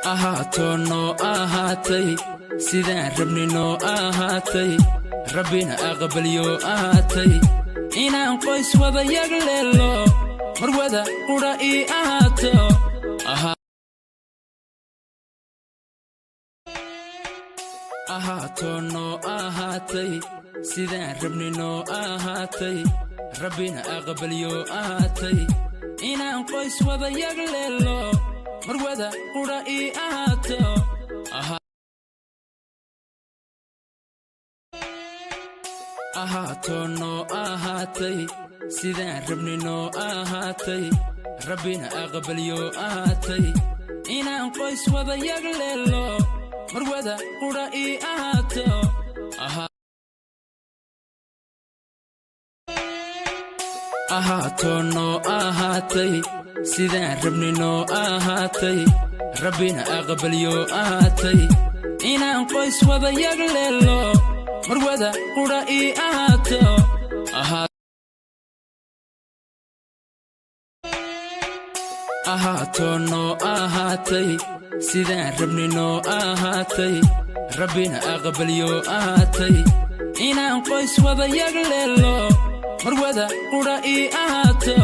Ahaato noo ahaatay sidaan rabni noo ahaatay, Rabbina aqbalyo ahaatay inaan qoys wada yagleelo, marwada qudha ii ahaato. Ahaato noo ahaatay sidaan rabni noo ahaatay, Rabbina aqbalyo ahaatay inaan qoys wada yagleelo, marwada qudha ii ahaato. Ahaato noo ahaatay sidaan rabni noo ahaatay, Rabbina aqbalyo ahaatay inaan qoys wada yagleelo, marwada qudha ii ahaato. Ahaato noo ahaatay sidaan rabni noo ahaatay, Rabbina aqbalyo ahaatay inaan qoys wada yagleelo, marwada qudha ii ahaato. Ahaato noo ahaatay sidaan rabni noo ahaatay, Rabbina aqbalyo ahaatay inaan qoys wada yagleelo, marwada qudha ii ahaato.